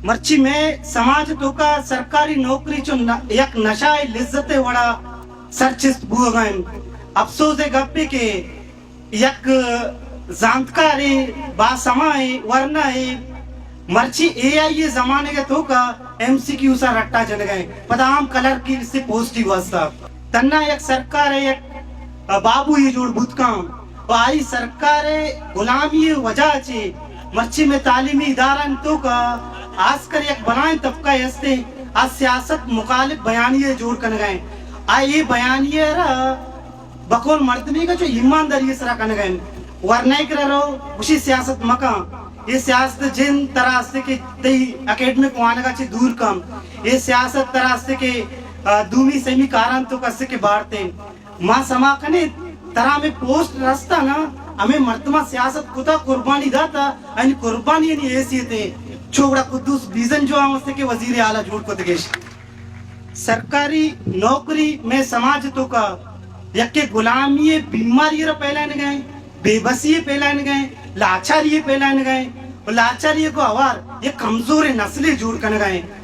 مرچی مئے سماج توکا سرکاری نوکری چو ن-، یک نشہ ءِ لذت ءِ وڑا سرچست بوگا انت۔ افسوس ءِ گپے کہ یک زانتکارے، باسمائے، ورنائے، مرچی اے آئی ءِ زمانگ ءِ توکا ایم سی کیو سا رٹا جنگا انت، پدا ہم کلرکی سے پوسٹی واسطہ۔ تنا یک سرکار ءِ یک بابو یے جوڑ بوت کن و آئی سرکار ءِ غلامی ءِ وجہ چہ مرچی مئے تعلیمی ادارہ انت توکا آسکر یک بلائیں طبقہ ہستے، آ سیاست مخالف بیانیہ جوڑ کنگا انت۔ آ اے بیانیہ را بقول مردمے کہ چو ایمانداری ءِ سرا کنگ ءَ انت۔ ورنائے کرا رو گوشی سیاست مکن۔ اے سیاست جند ترا استے کہ تئی اکیڈمک وانگ ءَ چہ دور کن۔ اے سیاست ترا استے کہ، آ، دومی سیمی کاران تو کسے کہ بارتے۔ ما سما کنے ترا ہمے پوسٹ رستا نا، ہمے مردماں سیاست کتا، قربانی داتا، اینی قربانی اینی حیثیت ہے۔ چو گڑا قدوس بیزن جو ہم استے کہ وزیر اعلیٰ جوڑ کتگش۔ سرکاری نوکری مئے سماج توکا یکے غلامی ءِ بیماری ءَ را پھیلائینگ ءَ انت، بے بسی ءَ پھیلائینگ ءَ انت، لاچاری ءَ پھیلائینگ ءَ انت و لاچاری ءَ گوں ہوار یک کمزوریں نسلے جوڑ کنگ ءَ انت۔